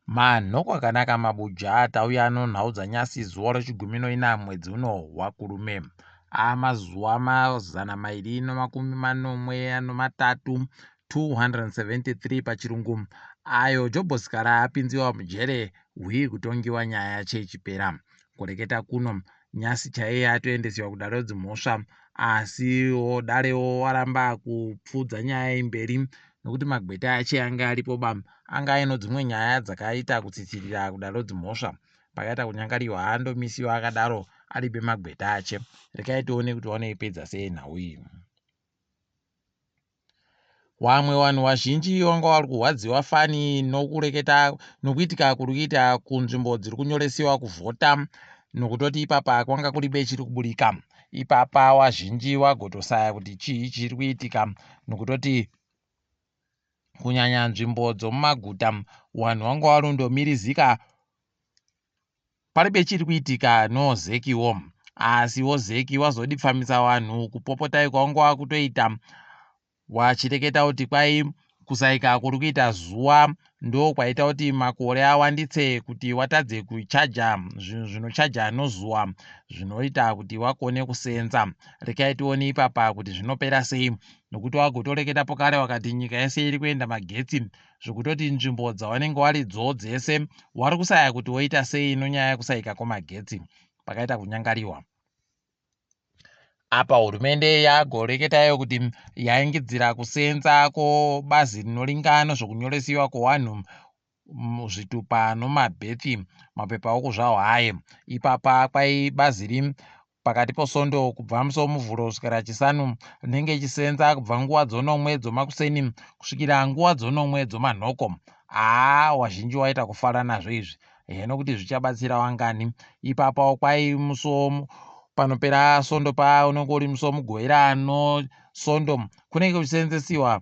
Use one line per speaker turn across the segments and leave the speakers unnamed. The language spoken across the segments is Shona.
Manhoko akanaka mabuja tauya nonhau dzanyasi zuva rechigumi noina mwedzi uno waKurume. Amazuva 273 273 pachirungu ayo Jobho Sikhala apinziwa mujere hwii kutongiwa nyaya yache ichipera. Kureketa kuno nyasi chaiye atoendesiwa kudare redzimhosva asiwo darewo waramba kupfuudza nyaya iyi mberi nokuti magweta ache anga aripo ba anga aino dzimwe nyaya dzakaita kutsitsirira kudare redzimhosva pakaita kunyangariwa andomisiwa akadaro aribe magweta ache. Rekai tione kuti wanoipedza sei nhau iyi. Wamwe wanhu wazhinji wanga wari kuhwadziwa fani nokureketa nokuitika kuri kuita kunzvimbo dziri kunyoresiwa kuvhota nokutoti ipapa kwanga kuribe chiri kuburika ipapa wazhinji wagotosaya kuti chii chiri kuitika nokutoti kunyanya nzvimbo dzomumaguta wanhu wanga warundomirizika Paribe chiri kuitika no Zeki wo. Asi wo Zeki wazodipfamisa wanhu kupopotai kwawanga wakutoita wachireketa kuti kwai kusaika kuri kuita zuwa ndo kwaita kuti makore awanditse kuti watadze kuchaja zvinhu zvinochaja nozuwa zvinoita kuti wakone kusenza. Rekai tione ipapa kuti zvinopera sei nokuti wagotoreketa pokare wakati nyika yese iri kuenda magetsi zvekutoti nzvimbo dzawanenge waridzo dzese wari kusaya kuti woita sei nonyaya yekusaika kwemagetsi pakaita kunyangariwa apa hurumende yagoreketayo kuti yaingidzira kusenza kwobazi rinoringana zvokunyoresiwa kwowanhu zvitupa nomabhethi mapepa okuzvahwa aye ipapa kwai bazi ri Pakati poSondo kubva musi woMuvhuro kusvikira Chisanu rinenge ichisenza kubva nguva dzonomwe dzomakuseni kusvikira nguva dzonomwe dzomanhoko. Haa wazhinji waita kufara nazvo izvi heno kuti zvichabatsira wangani. Ipapawo kwai musi panopera Sondo pa unenge uri musi woMugovera no Sondo kunenge kuchisenzesiwa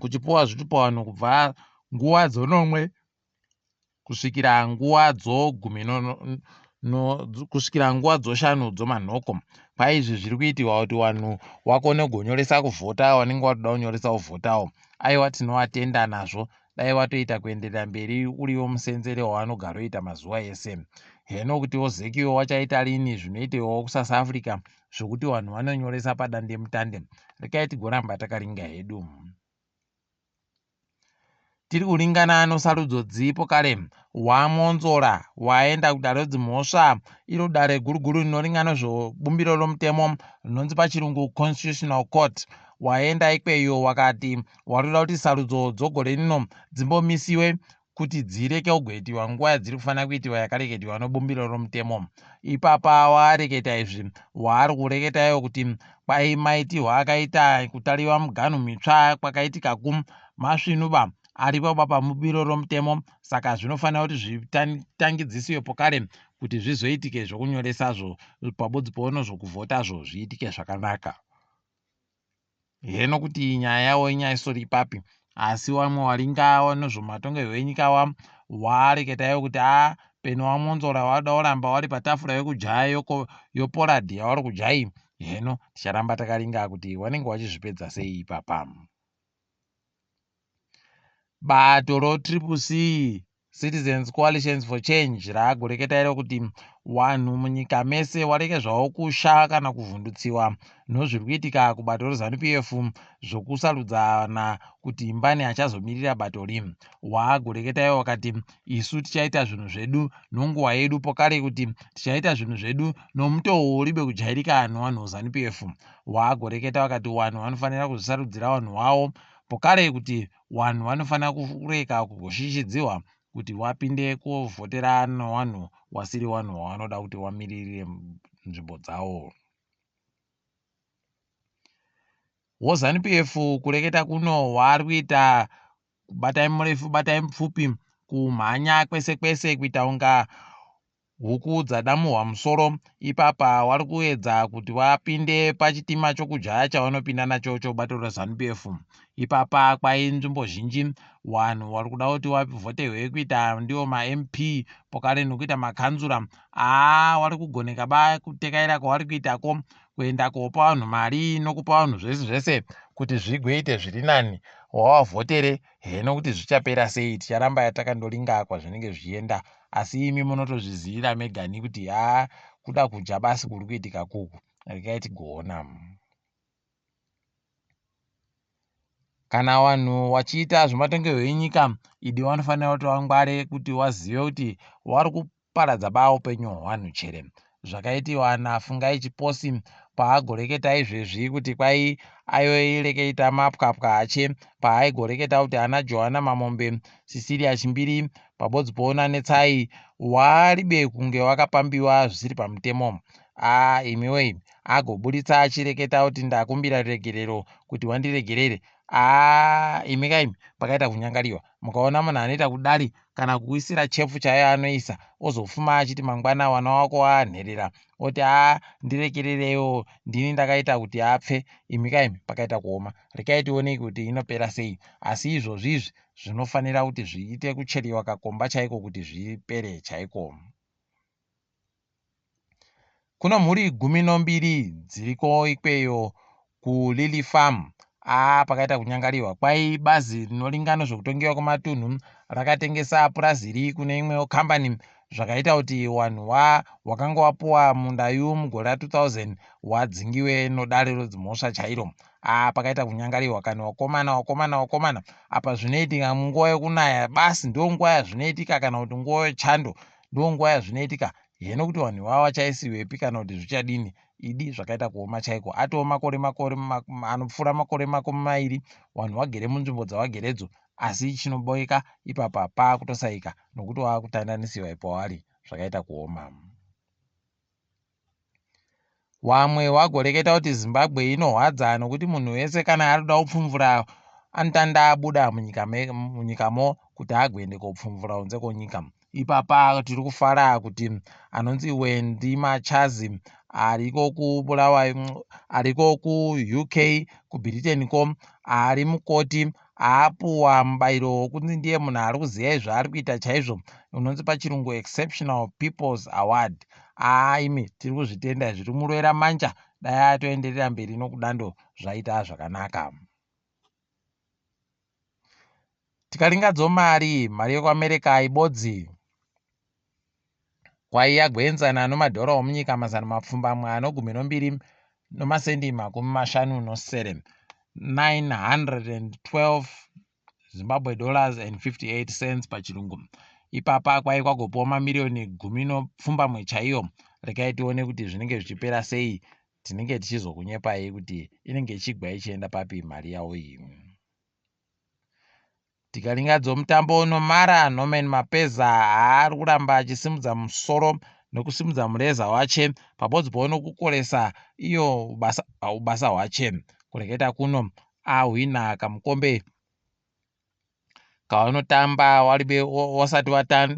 kuchipuwa zvitupa vanhu kubva nguva dzonomwe kusvikira nguva dzogumi no, no, kusvikira nguva dzoshanu dzomanhoko. Kwaizvi zviri kuitirwa kuti vanhu wakone kugonyoresa kuvhota wanenge watoda kunyoresa kuvhotawo. Aiwa tinovatenda nazvo dai watoita kuenderera mberi uriwo musenzere wawanogaroita mazuva ese. Heno kuti wozekiwo wachaita rini zvinoitiwawo kuSouth Africa zvokuti vanhu vanonyoresa padandemutande. Rekai tigoramba takaringa hedu. Tiri kuringana nosarudzo dzipo kare waMwonzora waenda kudare redzimhosva iro dare guru guru rinoringa nezvebumbiro romutemo rinonzi pachirungu Constitutional Court waenda ikweyo wakati warikuda kuti sarudzo dzogore rino dzimbomisiwe kuti dzireke kugoitiwa nguva yadziri kufanira kuitiwa yakareketiwa nobumbiro romutemo. Ipapa waareketa izvi waari kureketayo kuti kwai maitirwo akaita kutariwa muganhu mitsva kwakaitika ku masvinuba aripo ba pamubiro romutemo saka zvinofanira kuti zvitangidzisiwe pokare kuti zvizoitike zvokunyoresazvo pabodzi pono zvokuvhotazvo zviitike zvakanaka. Heno kuti nyaya yawo inyaisori ipapi asi wamwe waringa nezvematongerwo enyika wa wareketayo kuti a peno waMwonzora wada kuramba wari patafura yokujaya yoporadhi yawari kujai heno ticharamba takaringa kuti wanenge wachizvipedza sei ipapa. Bato roTriple C Citizens Coalitions for Change raagoreketa iro kuti wanhu munyika mese wareke zvawo kusha kana kuvhundutsiwa nozviri kuitika kubato reZanu PF zvokusarudzana kuti mbani achazomirira bato ri. Waagoreketa iwo wakati isu tichaita zvinhu zvedu nonguva yedu pokare kuti tichaita zvinhu zvedu nomutoo uribe kujairika nowanhu weZanu PF. Waagoreketa wakati wanhu wanofanira kuzvisarudzira wanhu wawo pokare kuti Wanhu vanofanira kureka kugoshishidziwa kuti wapinde kovhotera nowanhu wasiri wanhu wawanoda kuti wamiririre nzvimbo dzawo. WoZanu PF kureketa kuno waari kuita batai murefu batai mupfupi kumhanya kwese kwese kuita kunga Huku dzadamuhwa musoro ipapa wari kuedza kuti wapinde pachitima chokujaya chawanopinda nacho chobato reZanu PF. Ipapa kwai nzvimbo zhinji wanhu wari kuda kuti wavhotehwe kuita ndiwo maMP pokare nokuita makanzura. Haa wari kugoneka ba kutekaira kwawari kuitako. Kuenda kopa vanhu mari nokupa vanhu zvese zvese kuti zvigoite zviri nani wawavhotere heno kuti zvichapera sei ticharamba takandoringa kwazvinenge zvichienda asi imi munotozvizivira megani kuti haa kuda kudya basi kuri kuitika kuku regai tigoona. Kana vanhu wachiita zvematongerwo enyika idi vanofanira kuti vangware kuti wazive kuti wari kuparadza ba upenyu hwevanhu chere zvakaitiwa naFungai Chiposi paagoreketa izvezvi kuti kwai ayoireketa mapwapwa ache paaigoreketa kuti ana Joana Mamombe Cecilia Chimbiri pabodzi poona Netsai waribe kunge wakapambiwa zvisiri pamutemo aa imiwei agoburitsa achireketa kuti ndakumbira ruregerero kuti wandiregerere aa imi kaimi pakaita kunyangariwa mukaona munhu anoita kudari kana kuisira chepfu chaiyo anoisa ozofuma achiti mangwana wana wako wanherera oti aa ndirekerereiwo ndini ndakaita kuti apfe imi kaimi pakaita kuoma rekai tionei kuti inopera sei asi izvozvi izvi zvinofanira kuti zviite kucheriwa kakomba chaiko kuti zvipere chaiko. Kuno mhuri gumi nombiri dziriko ikweyo kuLily Farm. Aa pakaita kunyangariwa. Kwai bazi rinoringa nezvekutongiwa kwematunhu rakatengesa purazi iri kune imwewo kambani zvakaita kuti wanhu wa wakanga wapuwa munda yu mugore ra2000 wadzingiwe nodare redzimhosva chairo. Aa pakaita kunyangariwa kani wakomana wakomana wakomana apa zvinoitika munguva yekunaya basi ndonguva yazvinoitika kana kuti nguva yechando ndonguva yazvinoitika Heno kuti vanhu ivava vachaisiwepi kana kuti zvichadini idi zvakaita kuoma chaiko atoo makore makore anopfuura makore makumi mairi vanhu vagere munzvimbo dzavageredzo asi chinoboeka ipapa paakutosaika nokuti wakutandanisiwa ipawari zvakaita kuoma. Wamwe wagoreketa kuti Zimbabwe inohwadza nokuti munhu wese kana ari kuda kupfumvura anotanda abuda munyika munyikamo kuti agoende kopfumvura kunze kwenyika. Ipapa tiri kufara kuti anonzi Wendy Machazi ariko kuBulawayo ariko kuUK kuBritain ko ari mukoti Apuwa mubairo wokunzi ndiye munhu ari kuziva zvaari kuita chaizvo unonzi pachirungu Exceptional People's Award. Haa imi tiri kuzvitenda izvi tiri kumurovera manja dai atoenderera mberi nokudando zvaita zvakanaka. Tikaringadzo mari, mari yekuAmerica ibodzi. Kwaiya goenzana nomadhora omunyika 812 nomasendi 57, 912 Zimbabwe dollars and 58 cents pachirungu. Ipapa kwai kwagopiwa mamiriyoni gumi nopfumbamwe chaiyo. Regai tione kuti zvinenge zvichipera sei. Tinenge tichizokunyepai kuti inenge ichigwa ichienda papi mari yawo iyi. Tikaringadzo mutambo uno Mara Norman Mapeza ari kuramba achisimudza musoro nokusimudza mureza wache pabodzi poo nokukoresa iyo ubasa, ubasa hwache kureketa kuno ahwina kamukombe kavanotamba waribe wasati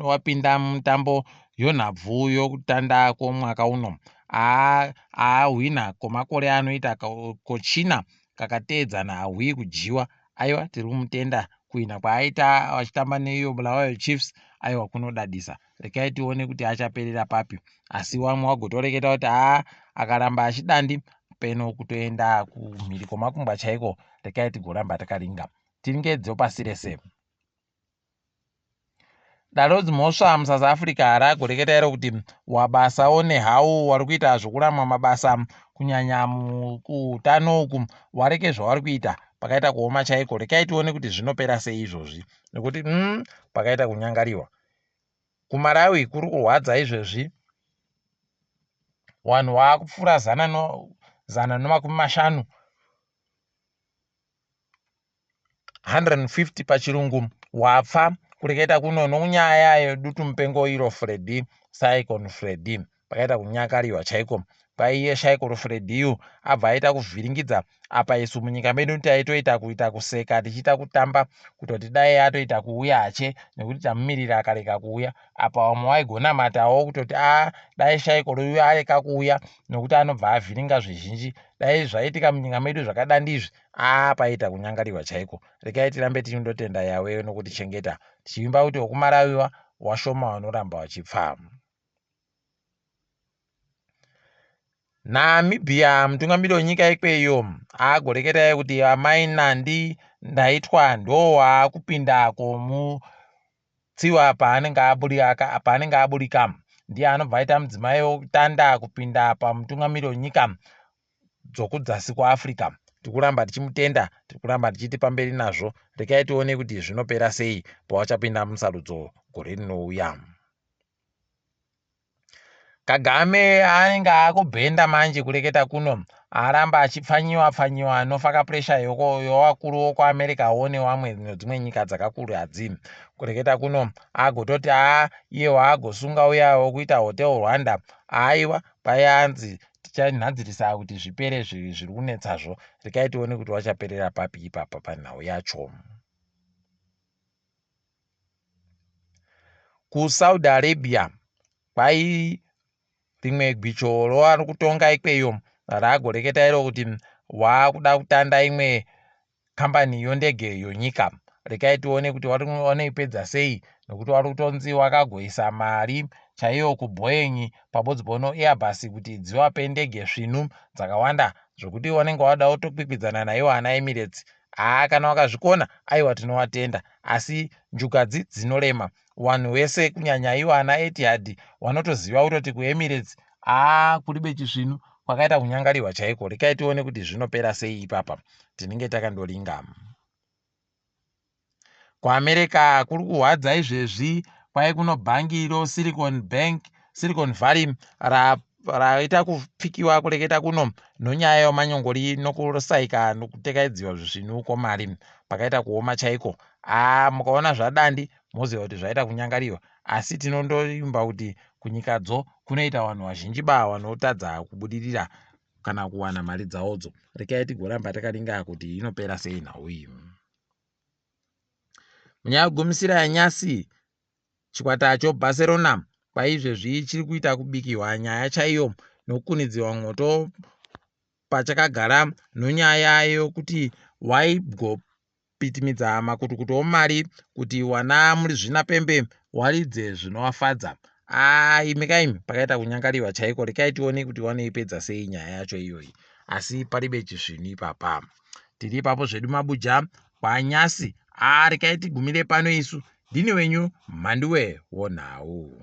wapinda mutambo yonhabvu yokutanda kwomwaka uno ahwina kwomakore anoita kochina kakateedzana hahwiyi kudyiwa Aiwa tiri kumutenda kuhwina kwaaita vachitamba neiyo Bulawayo Chiefs aiwa kunodadisa. Rekai tione kuti achaperera papi asi wamwe wagotoreketa kuti haa akaramba achidandi peno kutoenda kumhiri kwemakungwa chaiko rekai tigoramba takaringa. Tiringedzo pasi rese. Dare dzimhosva muSouth Africa ragoreketa iro kuti wabasa onehau wari kuita zvokuramwa mabasa kunyanya mukuutano uku wareke zvawari kuita pakaita kuoma chaiko rekai tione kuti zvinopera sei izvozvi nekuti pakaita kunyangariwa kumalawi kuri kurwadza izvezvi vanhu vaakupfuura zana no zana nomakumi mashanu 150 pachirungu wapfa kureketa kuno nokunyaya yedutumupengo iro Freddy Cyclone Freddy pakaita kunyakariwa chaiko kwaiye Cyclone Freddy yu abva aita kuvhiringidza apa isu munyika medu taitoita kuita kuseka tichiita kutamba kutoti dai atoita kuuya hache nekuti tamumirira akareka kuuya apa vamwe vaigonamatawo kutoti a dai Cyclone uyu areka kuuya nekuti anobva avhiringa zvizhinji dai zvaitika munyika medu zvakadandizvi Aa paita kunyangariwa chaiko. Regai tirambe tichindotenda Yahweh nokutichengeta, tichivimba kuti wokumarawiwa washoma wanoramba wachipfa. Namibia mutungamiri wenyika ikweyo agoreketa kuti amai Nandi Ndaitwa ndowaakupinda komutsiwa paanenge aburika paanenge aburika ndiye anobva aita mudzimai wokutanda kupinda pamutungamiri wenyika dzokudzasi kuAfrica. Tiri kuramba tichimutenda, tiri kuramba tichiti pamberi nazvo. Regai tione kuti zvinopera sei pawachapinda musarudzo gore rinouya. Kagame anenge akubhenda manje kureketa kuno aramba achipfanyiwa pfanyiwa anofaka pressure yowakuru wokuAmerica wo newamwe nedzimwe nyika dzakakura dzi kureketa kuno agototi haa iye waagosunga uya wokuita Hotel Rwanda aiwa payanzi tichanhadzirisa kuti zvipere zviri kunetsazvo rekai tione kuti wachaperera papi ipapa panhau yacho. KuSaudi Arabia kwai rimwe gwicho rovari kutonga ikweyo ragoreketa iro kuti wakuda kutanda imwe kambani yondege yonyika. Rekai tione kuti wanoipedza sei nokuti wari kutonzi wakagoisa mari chaiyo kuBoeing pabodzipo noAirbus kuti dzivape ndege svinu dzakawanda zvokuti wanenge wada kutokwikwidzana naiwo ana Emirates. Haa kana wakazvikona aiwa tinowatenda asi njugadzi dzinorema. Wanhu wese kunyanya iwo ana Etihad wanotoziva kutoti kuEmirates haa kuribe chisvinu kwakaita kunyangariwa chaiko. Rekai tione kuti zvinopera sei ipapa. Tinenge takandoringa. KuAmerica kuri kuhwadza izvezvi kwai kuno bhangi iro Silicon Bank, Silicon Valley raita kupfikiwa kureketa kuno nonyaya yomanyongori nokusaika nokutekaidziwa zvisvinu kwomari pakaita kuoma chaiko. Haa mukaona zvadandi moziva kuti zvaita kunyangariwa asi tinondoimba kuti kunyikadzo kunoita vanhu vazhinji ba vanotadza kubudirira kana kuwana mari dzawodzo. Rekai tigoramba takaringa kuti inopera sei nhau iyi. Munyaya yekugumisira yanyasi, chikwata choBarcelona kwaizvezvi chiri kuita kubikiwa nyaya chaiyo nokukunidziwa mwoto pachakagara nonyaya yokuti waigopitimidza makutukutu omari kuti wana murizvinapembe waridze zvinovafadza. Aa imi kaimi pakaita kunyangariwa chaiko rekai tione kuti wanoipedza sei nyaya yacho iyoyi asi paribe chisvinu ipapa. Tiri ipapo zvedu mabuja kwanyasi aa rekai tigumire pano isu ndini wenyu Mhanduwe wonhau.